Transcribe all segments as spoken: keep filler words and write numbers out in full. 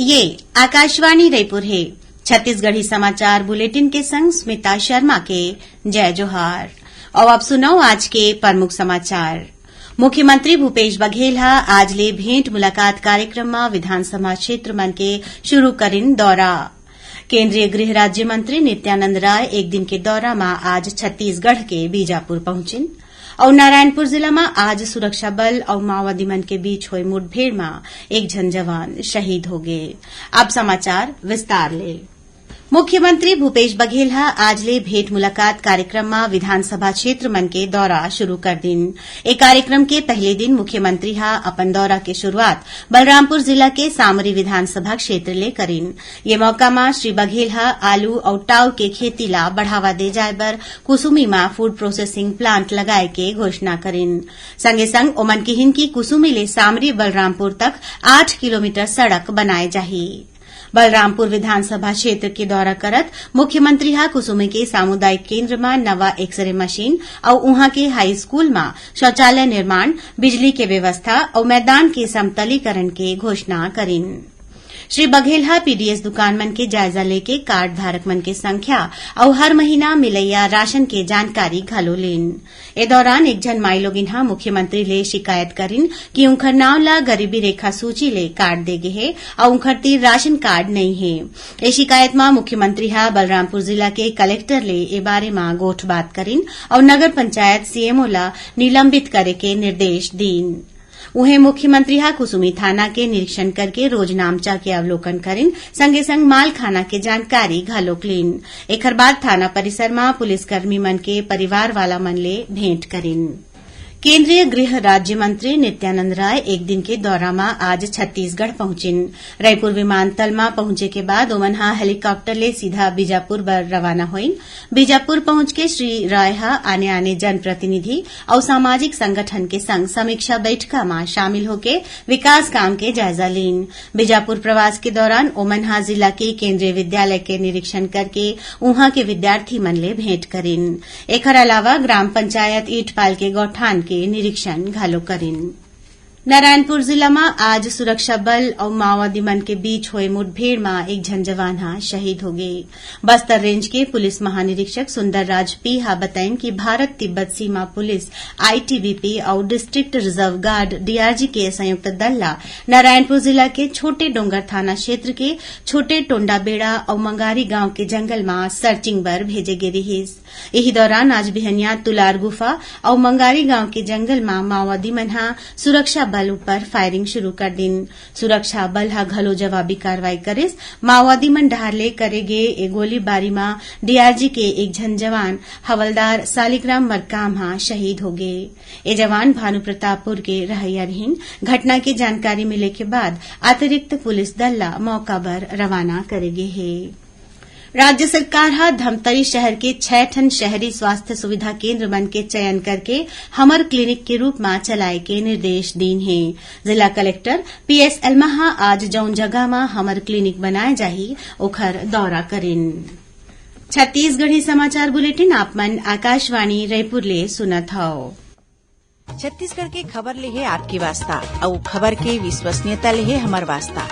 ये आकाशवाणी रायपुर हे। छत्तीसगढ़ी समाचार बुलेटिन के संग स्मिता शर्मा के जय जोहार। अउ अब सुनव आज के प्रमुख समाचार। मुख्यमंत्री भूपेश बघेल ह आज ले भेंट मुलाकात कार्यक्रम म विधानसभा क्षेत्र मन के शुरू करिन दौरा। केंद्रीय गृह राज्य मंत्री नित्यानंद राय एक दिन के दौरा म आज छत्तीसगढ़ के बीजापुर पहुंचिन। अउ नारायणपुर जिला म आज सुरक्षा बल अउ माओवादी मन के बीच होए मुठभेड़ म एक झन जवान शहीद हो गे। अब समाचार विस्तार ले। मुख्यमंत्री भूपेश बघेल ह आज ले भेंट मुलाकात कार्यक्रम म विधानसभा क्षेत्र मन के दौरा शुरू कर दिन। ए कार्यक्रम के पहले दिन मुख्यमंत्री ह अपन दौरा के शुरुआत बलरामपुर जिला के सामरी विधानसभा क्षेत्र ले करिन। ये मौका म श्री बघेल ह आलू अउ टाऊ के खेती ला बढ़ावा दे जाय बर कुसुमी म फूड प्रोसेसिंग प्लांट लगाए के घोषणा करिन। संगे संग ओमन किहिन कि कुसुमी ले सामरी बलरामपुर तक आठ किलोमीटर सड़क बनाए जाही। बलरामपुर विधानसभा क्षेत्र के दौरा करत मुख्यमंत्री ह कुसुमी के सामुदायिक केंद्र म नवा एक्सरे मशीन अउ उहां के हाई स्कूल म शौचालय निर्माण, बिजली के व्यवस्था अउ मैदान के समतलीकरण के घोषणा करिन। श्री बघेल ह पीडीएस दुकान मन के जायजा लेके कार्ड धारक मन के संख्या अउ हर महीना मिलइया राशन के जानकारी घलो लीन। ए दौरान एक झन माईलोगिन ह मुख्यमंत्री ले शिकायत करिन कि उंखर नांव ल गरीबी रेखा सूची ले काट दे गे हे अउ उंखर तीर राशन कार्ड नइ हे। ए शिकायत म मुख्यमंत्री ह बलरामपुर जिला के कलेक्टर ले ए बारे म गोठबात करिन अउ नगर पंचायत सीएमओ ल निलंबित करे के निर्देश दीन। उहें, मुख्यमंत्री ह कुसुमी थाना के निरीक्षण करके रोजनामचा के अवलोकन करिन, संगे संग मालखाना के जानकारी घलोक लीन। एखर बाद थाना परिसर म पुलिसकर्मी मन के परिवार वाला मन ले भेंट करिन। केंद्रीय गृह राज्य मंत्री नित्यानंद राय एक दिन के दौरा म आज छत्तीसगढ़ पहुंचिन। रायपुर विमानतल म पहुंचे के बाद ओमन ह हेलीकॉप्टर ले सीधा बीजापुर बर रवाना होइन। बीजापुर पहुंच के श्री राय ह आने-आने जनप्रतिनिधि अउ सामाजिक संगठन के संग समीक्षा बैठका म शामिल होके विकास काम के जायजा लीन। बीजापुर प्रवास के दौरान ओमन ह जिला के केंद्रीय विद्यालय के निरीक्षण करके उहां के विद्यार्थी मन ले भेंट करिन। एखर अलावा ग्राम पंचायत ईटपाल के गौठान के निरीक्षण घलो करिन। नारायणपुर जिला म आज सुरक्षा बल अउ माओवादी मन के बीच होए मुठभेड़ म एक झन जवान ह शहीद हो गे। बस्तर रेंज के पुलिस महानिरीक्षक सुंदर राज पी ह बताइन कि भारत तिब्बत सीमा पुलिस, आईटीबीपी, अउ डिस्ट्रिक्ट रिजर्व गार्ड, डीआरजी, के संयुक्त दल ल नारायणपुर जिला के छोटे डोंगर थाना क्षेत्र के छोटे टोंडाबेड़ा अउ मंगारी गांव के जंगल म सर्चिंग बर भेजे गे रिहिस। इही दौरान आज बिहनिया तुलार गुफा अउ मंगारी गांव के जंगल म माओवादी मन ह सुरक्षा बल ऊपर फायरिंग शुरू कर दिन। सुरक्षा बल ह घलो जवाबी कार्रवाई करिस। माओवादी मन डहार ले करे गे ए गोलीबारी म डीआरजी के एक झन जवान हवलदार सालिग्राम मरकाम ह शहीद हो गे। ए जवान भानु प्रतापपुर के रहइया रिहिन। घटना के जानकारी मिले के बाद अतिरिक्त पुलिस दल ल मौका बर रवाना करे गे हे। राज्य सरकार ह धमतरी शहर के छह ठन शहरी स्वास्थ्य सुविधा केंद्र मन के चयन करके हमर क्लिनिक के रूप म चलाए के निर्देश दीन हे। जिला कलेक्टर पीएस एल्मा ह आज जउन जगह म हमर क्लिनिक बनाए जाही, ओखर दौरा करिन। छत्तीसगढ़ी समाचार बुलेटिन आप मन आकाशवाणी रायपुर ले सुनत हव। छत्तीसगढ़ के खबर ले हे आपके वास्ता, अउ खबर के विश्वसनीयता ले हे हमर वास्ता।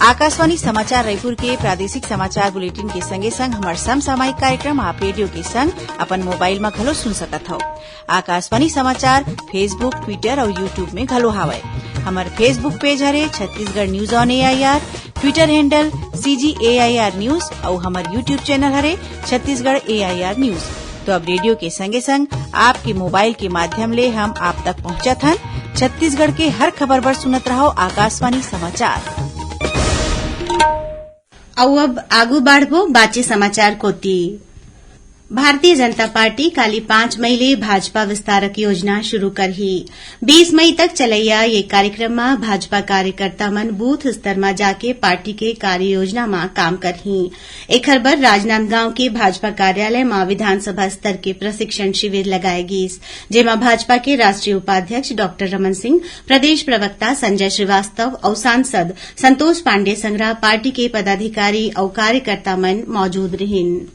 आकाशवाणी समाचार रायपुर के प्रादेशिक समाचार बुलेटिन के संगे संग हमर समसामयिक कार्यक्रम आप रेडियो के संग अपन मोबाइल म घलो सुन सकत हव। आकाशवाणी समाचार Facebook, Twitter अउ YouTube में घलो हावय। हमर Facebook पेज हरे Chhattisgarh news on AIR, Twitter handle CG AIR news अउ हमर YouTube चैनल हरे छत्तीसगढ़ एआईआर न्यूज। तो अब रेडियो के संगे संग आपके मोबाइल के माध्यम ले हम आप तक पहुंचत हन। छत्तीसगढ़ के हर खबर बर सुनत रहव आकाशवाणी समाचार। अउ अब आगू बाढ़बो बाचे समाचार कोति। भारतीय जनता पार्टी काली पाँच मई ले भाजपा विस्तारक योजना शुरू करही। बीस मई तक चलइया ये कार्यक्रम म भाजपा कार्यकर्ता मन बूथ स्तर म जाके पार्टी के कार्य योजना म काम करही। एखर बर राजनांदगांव के भाजपा कार्यालय म विधानसभा स्तर के प्रशिक्षण शिविर लगाए गीस, जेमा भाजपा के राष्ट्रीय उपाध्यक्ष डॉक्टर रमन सिंह, प्रदेश प्रवक्ता संजय श्रीवास्तव अउ सांसद संतोष पांडे संघरा पार्टी के पदाधिकारी अउ कार्यकर्ता मन मौजूद रिहिन।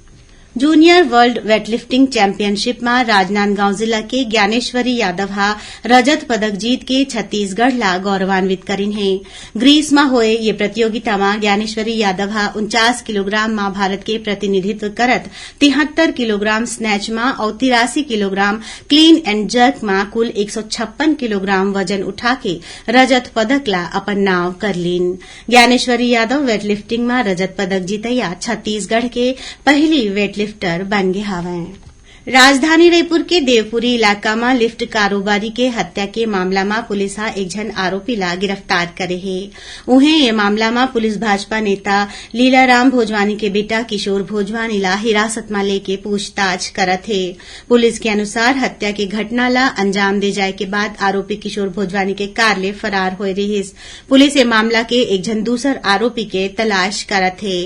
जूनियर वर्ल्ड वेटलिफ्टिंग चैंपियनशिप म राजनांदगांव जिला के ज्ञानेश्वरी यादव ह रजत पदक जीत के छत्तीसगढ़ ला गौरवान्वित करिन हे। ग्रीस म होए ये प्रतियोगिता म ज्ञानेश्वरी यादव ह उनचास किलोग्राम म भारत के प्रतिनिधित्व करत तिहत्तर किलोग्राम स्नैच म अउ तिरासी किलोग्राम क्लीन एंड जर्क म कुल एक सौ छप्पन किलोग्राम वजन उठा के रजत पदक ला अपन नाव कर लीन। ज्ञानेश्वरी यादव वेटलिफ्टिंग म रजत पदक जीतैया छत्तीसगढ़ के पहिली वेटलिफ्टर बन गे हावय। राजधानी रईपुर के देवपुरी इलाका म लिफ्ट कारोबारी के हत्या के मामला म पुलिस ह एक झन आरोपी ला गिरफ्तार करे हे। उहें, ये मामला म पुलिस भाजपा नेता लीलाराम भोजवानी के बेटा किशोर भोजवानी ला हिरासत म लेके पूछताछ करत हे। पुलिस के अनुसार, हत्या के घटना ला अंजाम दे जाए के बाद आरोपी किशोर भोजवानी के कार ले फरार होए रिहिस। पुलिस ये मामला के एक झन दूसर आरोपी के तलाश करत हे।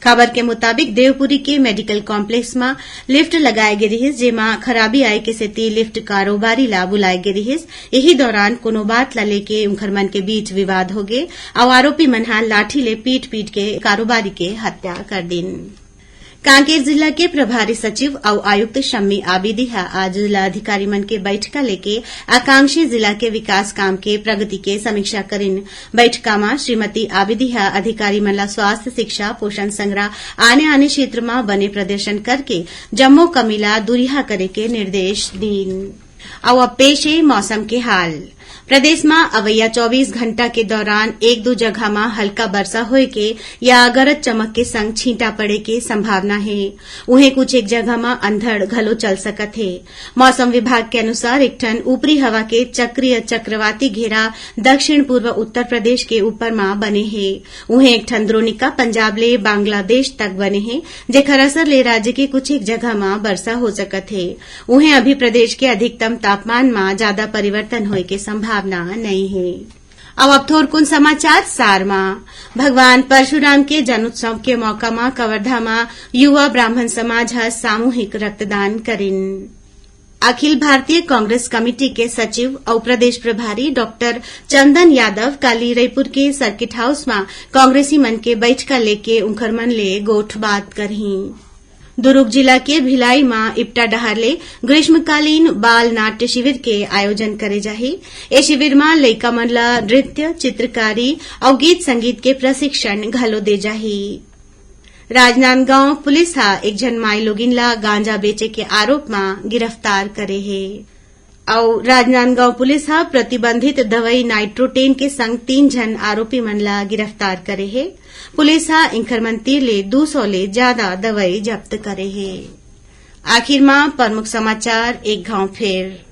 खबर के मुताबिक, देवपुरी के मेडिकल कॉम्प्लेक्स म लिफ्ट लगाए गे रिहिस, जेमा खराबी आए के सेती लिफ्ट कारोबारी ला बुलाए गे रिहिस। यही दौरान कोनो बात ला लेके उंखर मन के बीच विवाद होगे अउ आरोपी मन ह लाठी ले पीट-पीट के कारोबारी के हत्या कर दिन। कांकेर जिला के प्रभारी सचिव अउ आयुक्त शम्मी आबिदी ह आज जिला अधिकारी मन के बैठका लेके आकांक्षी जिला के विकास काम के प्रगति के समीक्षा करिन। बैठका म श्रीमती आबिदी ह अधिकारी मन ला स्वास्थ्य, शिक्षा, पोषण संग्रह, आने-आने क्षेत्र म बने प्रदर्शन करके जम्मो कमी ला दूरिहा करे के निर्देश दीन। अउ अब पेश हे मौसम के हाल। प्रदेश म अवइया चौबीस घंटा के दौरान एक दू जगह म हल्का बरसा होए के या गरज चमक के संग छींटा पड़े के संभावना हे। उहें, कुछ एक जगह म अंधड़ घलो चल सकत हे। मौसम विभाग के अनुसार, एक ठन ऊपरी हवा के चक्रीय चक्रवाती घेरा दक्षिण पूर्व उत्तर प्रदेश के ऊपर म बने हे। उहें, एक ठन द्रोणिका पंजाब ले बांग्लादेश तक बने हे, जेखर असर ले राज्य के कुछ एक जगह म बरसा हो सकत हे। उहें, अभी प्रदेश के अधिकतम तापमान म जादा परिवर्तन होए के संभावना नइ हे। अब, अब थोरकुन समाचार सार म। भगवान परशुराम के जनोत्सव के मौका म कवर्धा म युवा ब्राह्मण समाज ह सामूहिक रक्तदान करिन। अखिल भारतीय कांग्रेस कमेटी के सचिव अउ प्रदेश प्रभारी डॉक्टर चंदन यादव काली रईपुर के सर्किट हाउस म कांग्रेसी मन के बैठका लेके उंखर मन ले गोठ बात करही। दुरूग जिला के भिलाई म इपटा डहार ले ग्रीष्मकालीन बाल नाट्य शिविर के आयोजन करे जाही। ए शिविर म लइका मन ल नृत्य, चित्रकारी अउ गीत संगीत के प्रशिक्षण घलो दे जाही। राजनांदगांव पुलिस ह एक झन माईलोगिन ल गांजा बेचे के आरोप म गिरफ्तार करे हे। अउ राजनांदगांव पुलिस ह प्रतिबंधित दवई नाइट्रोटेन के संग तीन झन आरोपी मन ला गिरफ्तार करे हे। पुलिस ह इंखर मन तीर ले दू सौ ले जादा दवई जब्त करे हे। आखिर म प्रमुख समाचार एक घाव फेर।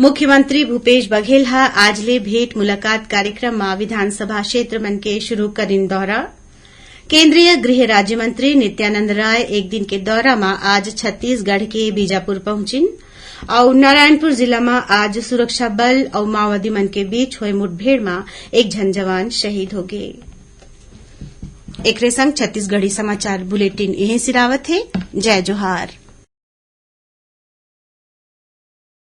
मुख्यमंत्री भूपेश बघेल ह आज ले भेंट मुलाकात कार्यक्रम म विधानसभा क्षेत्र मन के शुरू करिन दौरा। केंद्रीय गृह राज्य मंत्री नित्यानंद राय एक दिन के दौरा म आज छत्तीसगढ़ के बीजापुर पहुंचिन। अउ नारायणपुर जिला म आज सुरक्षा बल अउ माओवादी मन के बीच होए मुठभेड़ म एक झन जवान शहीद हो गे। एकरे संग छत्तीसगढ़ी समाचार बुलेटिन इहें सिरावत हे। जय जोहार।